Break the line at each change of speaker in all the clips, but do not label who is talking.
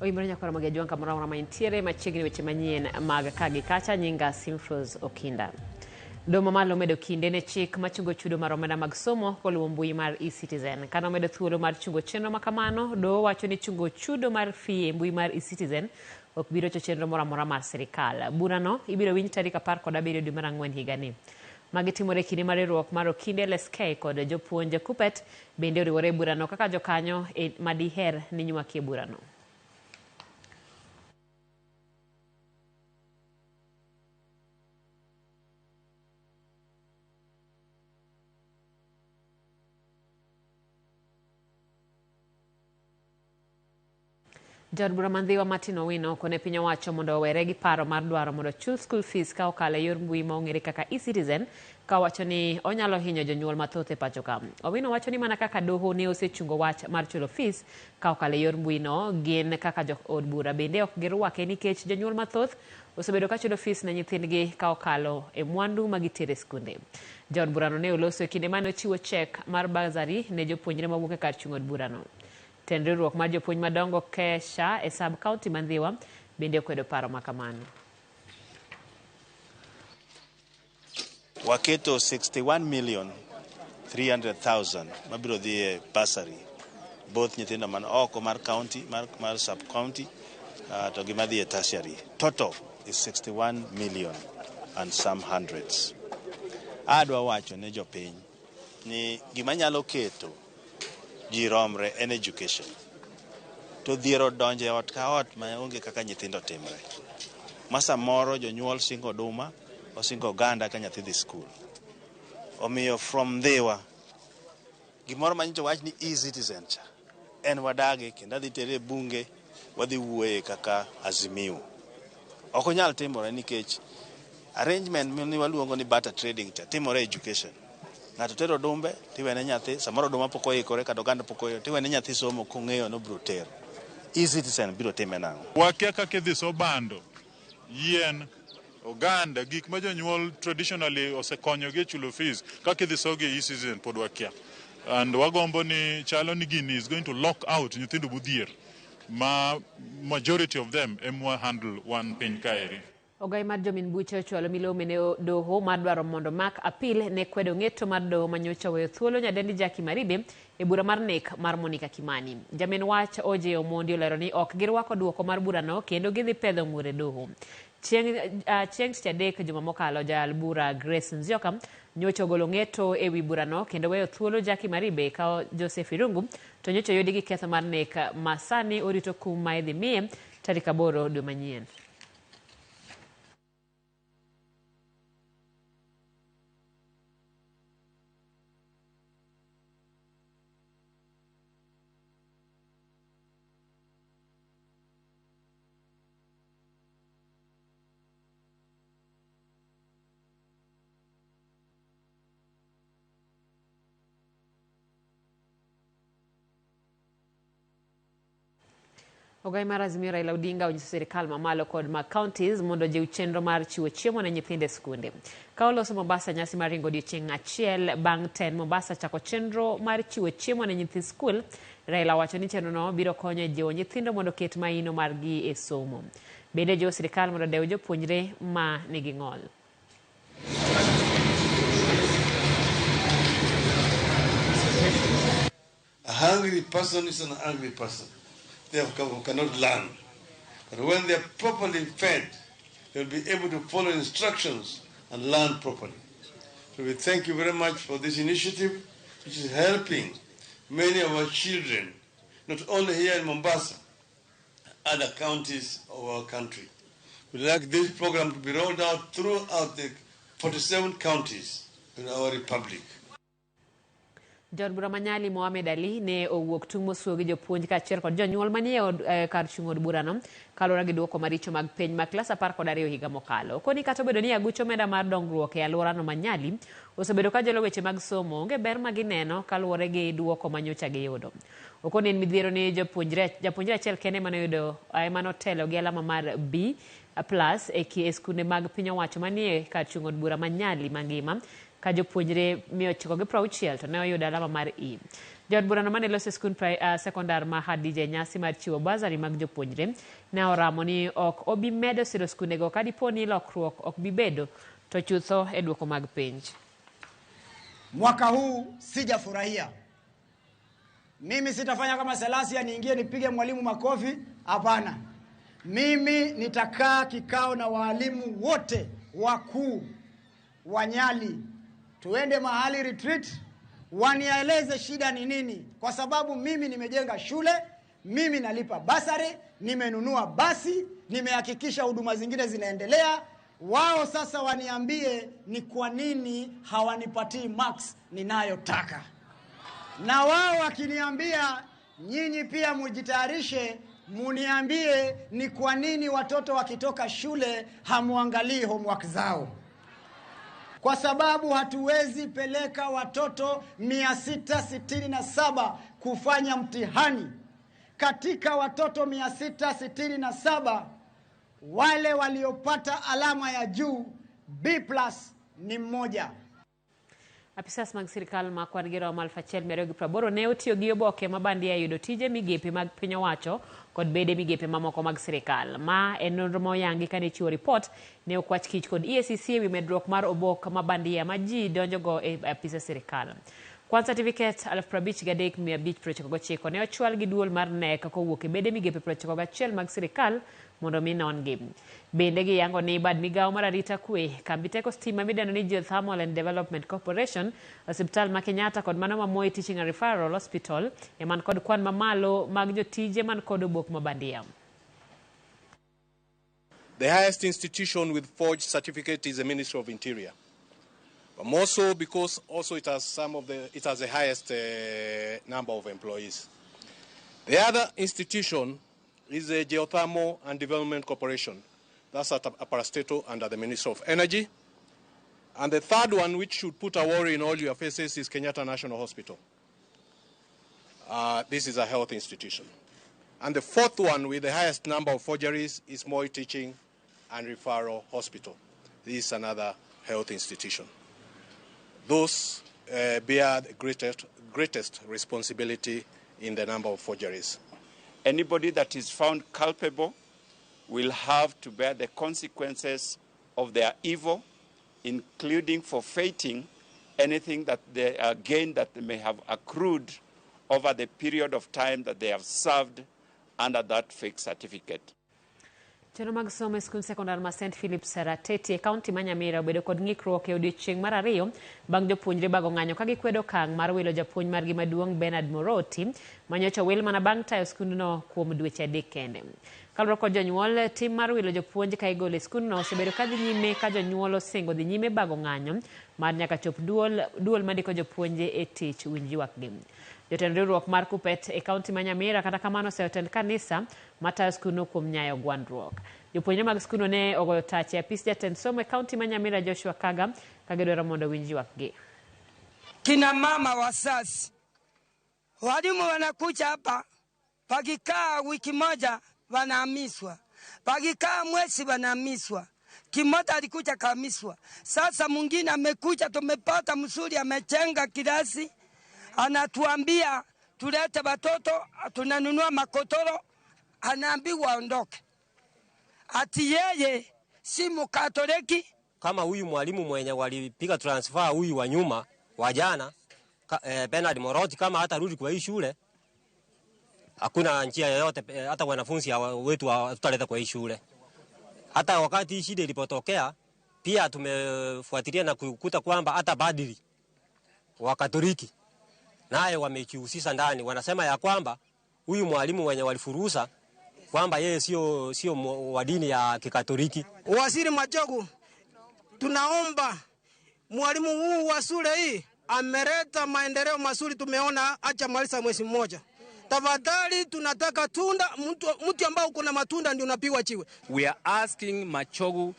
Oimore nyakwara mag Ajwang' kamoro amora ma intiere machiegni weche manyien mag ka gi kacha. Nyinga Simfros Okinda. Doho mamalo omedo kinde ne chik machungo chudo mar omenda mag somo koluwo mbui mar eCitizen. Kane omedo thuolo mar chungo chenro ma kamano, doho wacho ni chungo chudo mar fee e mbui mar eCitizen ok bi rocho chenro moro amora mar sirikal. Burano ibiro winj tarik 17 dwe mar ang'wen higani. Magi timore e kinde ma riwruok mar Okinde LSK kod jopuonj KUPPET bende oriwore e burano kaka jokanyo ma diher ni nywakie burano. Jaod bura ma Ndhiwa Martin Owino okone piny owacho mondo owere gi paro mar dwaro mondo ochul school fees ka okalo e yor mbui ma ong'ere kaka eCitizen ka owacho ni onyalo hinyo jonyuol mathoth e pacho ka. Owino wacho ni mana kaka doho ne osechungo wach mar chulo fees ka okalo e yor mbui no, gin kaka jo od bura bende ok girwake nikech jonyuol mathoth osebedo ka chulo fees ne nyithindgi ka okalo e mwandu ma gitere skunde. Jaod burano ne oloso e kinde mane ochiwo chek mar bursary ne jopuonjre mawuok e kar chung' od burano. Tend riwruok mar jopuonj madongo KESHA e sub county ma Ndhiwa bende okwedo paro ma kamano.
Waketo 61 million 300,000 mabiro dhi e bursary both nyithindo man oko mar county mar sub county to gi madhi e tertiary. Total is 61 million and some hundreds. Adwa wacho ne jopiny ni gima nyalo keto ji romre en education. To dhier odonjo e ot ka ot ma onge kaka nyithindo timre. Ma samoro jonyuol singo oduma, osingo oganda ka nyathi dhi skul. Omiyo from Ndhiwa, gimoro ma nyocha wach ni e-citizen cha, en wadagi kendo adhi tere e bunge, wadhi wuoye kaka Azimio. Ok onyal timore nikech arrangement mane waluongo ni barter trading cha timore e education. Ng'ato tero odumbe tiwene nyathi, samoro oduma pok oikore kata oganda pok oikore, tiwene nyathi somo kong'eyo ni obiro tero. E-citizen biro time nang'o?
Wakia kaka idhi so bando, yien, oganda, gik ma jonyuol traditionally osekonyogi e chulo fees, kaka idhi sogi e e-citizen pod wakia. And wagombo ni chalo ni gini is going to lock out nyithindo modhier ma majority of them emwa handle wan piny kaeri.
Ogai mar jomin buche ochwalo milome ne doho mar dwaro mondo mak apil ne kwedo ng'eto mar doho manyocha oweyo thuolo nyadendi Jackie Maribe e bura mar nek mar Monica Kimani. Jamin wach OJ Omondi olero ni ok girwako duoko mar burano kendo gidhi pedho ng'ur e doho. Chieng' tich adek juma mokalo jayal bura Grace Nzioka nyocha ogolo ng'eto e wi burano kendo weyo thuolo Jackie Maribe ka Joseph Irungu to nyocha oyudi gi ketho mar nek ma sani orito kum ma idhi miye tarik 8 dwe manyien. Ogai mar Azimio Raila Odinga onyiso sirikal mamalo kod mag counties mondo ojiw chenro mar chiwo chiemo ne nyithindo e skunde. Ka oloso Mombasa nyasi mar ringo odiochieng' achiel bang' ten Mombasa chako chenro mar chiwo chiemo ne nyithi skul, Raila owacho ni chenrono biro konyo e jiwo nyithindo mondo oket maino margi e somo. Bende jiwo sirikal mondo odew jopuonjre ma nigi ng'ol.
A hungry person is an angry person. They cannot learn. But when they are properly fed, they'll be able to follow instructions and learn properly. So we thank you very much for this initiative, which is helping many of our children, not only here in Mombasa, other counties of our country. We'd like this program to be rolled out throughout the 47 counties in our republic.
Jaod bura ma Nyali Mohamed Ali ne owuok tung' mosuo gi jopuonj kaachiel kod jonyuol manie od, kar chung' od burano kaluwore gi duoko maricho mag penj mag klas 12 higa mokalo. Okoni kata obedo ni aguch omenda mar dongruok e alworano ma Nyali osebedo ka jolo weche mag somo, onge ber ma gineno kaluwore gi duoko ma nyocha giyudo. Okoni en midhiero ni japuonjre japuonjre achiel kende ema noyudo ema notelo gi alama mar B plus e skunde mag piny owacho manie kar chung' od bura ma Nyali mangima ka jopuonjre 960 to ne oyudo alama mar E. Jaod burano mane loso e skund sekondar ma Hadija e nyasi mar chiwo bursary mag jopuonjre ne oramo ni ok obi medo siro skundego ka dipo ni lokruok ok bi bedo to chutho e duoko mag penj.
Mwaka huu sijafurahia. Mimi sitafanya kama Salasya niingie nipige mwalimu makofi, hapana. Mimi nitakaa kikao na waalimu wote wakuu wa Nyali, tuende mahali retreat, wanieleze shida ni nini, kwa sababu mimi nimejenga shule, mimi nalipa basari, nimenunua basi, nimehakikisha huduma zingine zinaendelea. Wao sasa waniambie ni kwa nini hawanipatii marks ninayotaka. Na wao wakiniambia, nyinyi pia mujitayarishe, muniambie ni kwa nini watoto wakitoka shule hamuangalii homework zao. Kwa sababu hatuwezi peleka watoto 667 kufanya mtihani. Katika watoto 667 wale waliopata alama ya juu B plus ni mmoja.
Apisas mag sirikal ma kwan gi romo 1280 ne otiyo gi oboke ma bandia yudo tije migepe mag piny owacho kod bede migepe mamoko mag sirikal. Ma en nonro ma oyangi kane ichiwo ripot ne okwach kich kod EACC ewi medruok mar obok ma bandia ma ji donjogo e apise sirikal. Kwan certificate 53,599 ne ochwal gi duol mar KNEC kowuok e bede migepe 91 mag sirikal mondo mi non-gi. Bende giyango ni bad migawo mar arita kwe, kambi teko stima midendo ni Geothermal and Development Corporation, osiptal ma Kenyatta kod mano ma Moi Teaching and Referral Hospital eman kod kwan mamalo mag jotije man kod obok ma bandia.
The highest institution with forged certificate is the Ministry of Interior. But more so because also it has it has the highest number of employees. The other institution is the Geothermal and Development Corporation. That's at a parastatal under the Ministry of Energy. And the third one, which should put a worry in all your faces, is Kenyatta National Hospital. This is a health institution. And the fourth one with the highest number of forgeries is Moi Teaching and Referral Hospital. This is another health institution. Those bear the greatest responsibility in the number of forgeries.
Anybody that is found culpable will have to bear the consequences of their evil, including forfeiting anything that they gain that they may have accrued over the period of time that they have served under that fake certificate.
Chenro mag somo e skund sekondar ma St Philip Sarateti e kaunti ma Nyamira obedo kod ng'ikruok e odiechieng' mar ariyo bang' jopuonjre bago ng'anyo ka gikwedo okang' mar wilo japuonj margi maduong' Bernard Moroti manyocha owil mana bang' tayo skundno kuom dweche 3 kende. Kaluwore kod jonyuol, tim mar wilo jopuonj ka igolo e skundno osebedo ka dhi nyime ka jonyuol osingo dhi nyime bago ng'anyo mar nyaka chop duol mandiko jopuonje e tich winj ywakgi. Jotend riwruok mar Kupet e kaunti ma Nyamira kata kamano oseyo tend kanisa matayo skundno kuom nyayo gwandruok. Jopuonjre mag skundno ne ogoyo tach e apis jatend somo e kaunti ma Nyamira Joshua Kaga ka gidwaro mondo owinj ywakgi.
Kina mama wazazi, walimu wanakuja hapa, wakikaa wiki moja wanahamishwa, wakikaa mwezi wanahamishwa. Kimoja alikuja kahamishwa, sasa mwingine amekuja, tumepata mzuri, amejenga kirasi, anatuambia tulete watoto, tunanunua makotoro, anaambiwa aondoke. Ati yeye si Mkatoliki.
Kama huyu mwalimu mwenye walipiga transfer huyu wa nyuma wa jana, Bernard Moroti, kama hatarudi kwa hii shule, hakuna njia yoyote, hata wanafunzi wetu hatutaleta kwa hii shule. Hata wakati hii shida ilipotokea, pia tumefuatilia na kukuta kwamba hata badili wa Katoliki naye wamejihusisha ndani, wanasema ya kwamba huyu mwalimu wenye walifurusa kwamba yeye sio wa dini ya Kikatoliki.
Waziri Machogu, tunaomba mwalimu huu wa shule hii ameleta maendeleo mazuri, tumeona acha malisa mwezi mmoja. Tafadhali tunataka tunda, mtu ambao uko na matunda ndio unapiwa chiwe.
We are asking Machogu,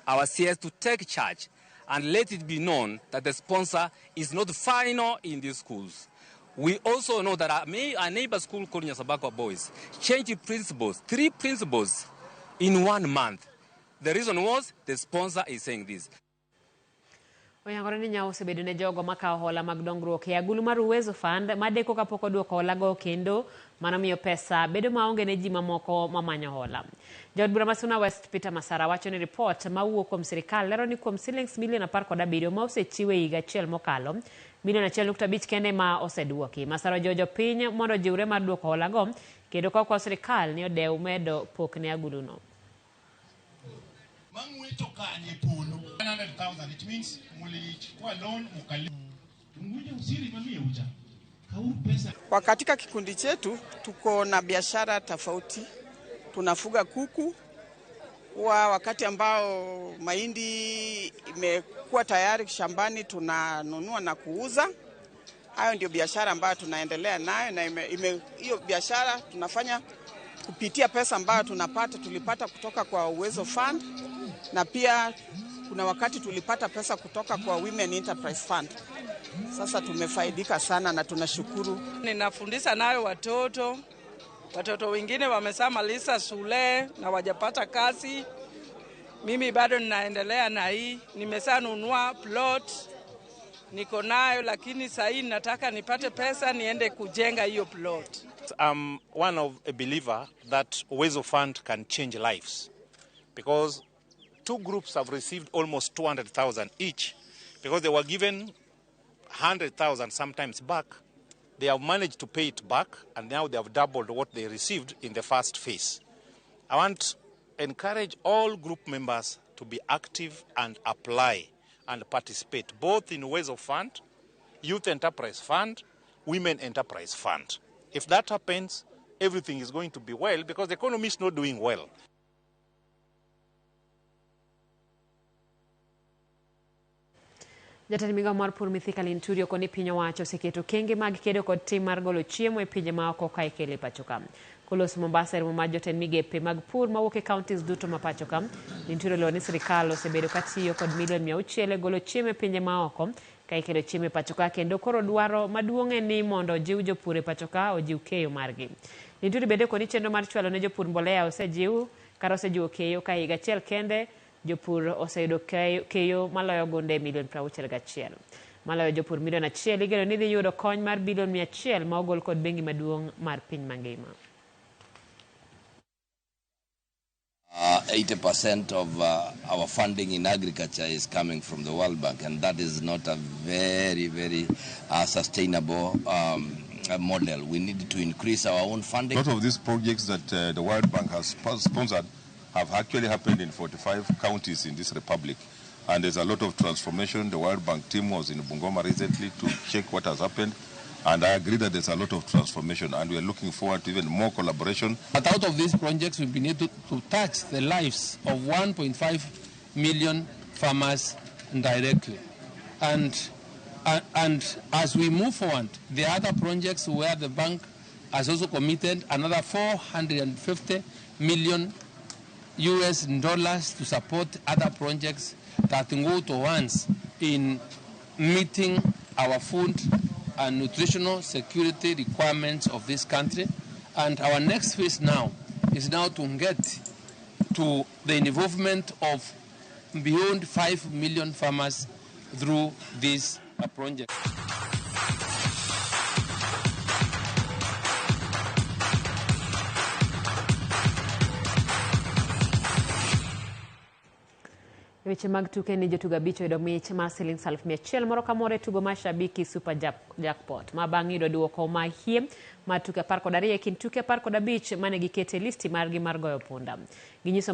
our CS, to take charge and let it be known that the sponsor is not final in these schools. We also know that our neighbor school called Nyasabakwa Boys changed principles, 3 principles in 1 month. The reason was the sponsor is saying this.
Oyangore ni nyawo osebedo ne jogo makawo hola mag dongruok e agulu mar Uwezo Fund madeko kapok oduoko holago kendo mano miyo pesa bedo maonge ne ji mamoko mamanyo hola. Jaod bura ma Suna West Peter Masara wacho ni ripot mawuok kuom sirikal lero ni kuom silings milion 17 ma osechiw e higa achiel mokalo, milion 1.5 kende ma oseduoki. Masara ojiwo jopiny mondo ojiwre mar duoko holago kendo kokwa sirikal ni odew medo pok ne aguluno.
Mang'wecho kanye polo 100,000, it means mulichukua loan mukali usiri mamia ucha pesa.
Kwa katika kikundi chetu tuko na biashara tofauti. Tunafuga kuku wa wakati ambao mahindi imekuwa tayari shambani tunanunua na kuuza. Hayo ndio biashara ambayo tunaendelea nayo, na hiyo biashara tunafanya kupitia pesa ambayo tulipata kutoka kwa Uwezo Fund, na pia kuna wakati tulipata pesa kutoka kwa Women Enterprise Fund. Sasa tumefaidika sana na tunashukuru.
Ninafundisha nayo watoto. Watoto wengine wameshamaliza shule na wajapata kazi. Mimi bado ninaendelea na hii. Nimeshanunua plot, niko nayo, lakini sasa hii nataka nipate pesa niende kujenga hiyo plot.
I'm one of a believer that Uwezo Fund can change lives, because 2 groups have received almost 200,000 each, because they were given 100,000 sometimes back. They have managed to pay it back, and now they have doubled what they received in the first phase. I want to encourage all group members to be active and apply and participate, both in Uwezo Fund, Youth Enterprise Fund, Women Enterprise Fund. If that happens, everything is going to be well, because the economy is not doing well.
Jatend migao mar pur Mithika Linturi okoni piny owacho oseketo kenge mag kedo kod tim mar golo chiemo e pinje maoko ka ikele e pacho ka. Koloso Mombasa e romo mar jotend migepe mag pur mawuok e counties duto ma pacho ka, Linturi olero ni sirikal osebedo katiyo kod milion 600 e golo chiemo e pinje maoko ka ikelo chiemo e pacho ka, kendo koro dwaro maduong' en ni mondo ojiw jopur e pacho ka ojiw keyo margi. Linturi bende okoni chenro mar chwalo ne jopur mbolea osejiw kata osejiwo keyo ka higa achiel kende jopur oseyudo keyo maloyo gunde milion 61. Maloyo jopur milion 1 igeno ni dhi yudo kony mar bilion 100 ma ogol kod bengi maduong' mar piny mangima.
80% of our funding in agriculture is coming from the World Bank, and that is not a very, very sustainable model. We need to increase our own funding.
A lot of these projects that the World Bank has sponsored have actually happened in 45 counties in this republic. And there's a lot of transformation. The World Bank team was in Bungoma recently to check what has happened. And I agree that there's a lot of transformation, and we are looking forward to even more collaboration.
But out of these projects, we've been able to touch the lives of 1.5 million farmers directly. And as we move forward, the other projects where the bank has also committed another 450 million US dollars to support other projects that go towards in meeting our food and nutritional security requirements of this country. And our next phase now is now to get to the involvement of beyond 5 million farmers through this project.
Weche mag tuke ni jotugo abich oyudo mich mar siling 1,100 moro ka moro e tugo mar Shabiki Super Jackpot ma bang' yudo duoko mahie mar tuke 12 e kind tuke 15 mane giketo e listi margi mar goyo punda. Ginyiso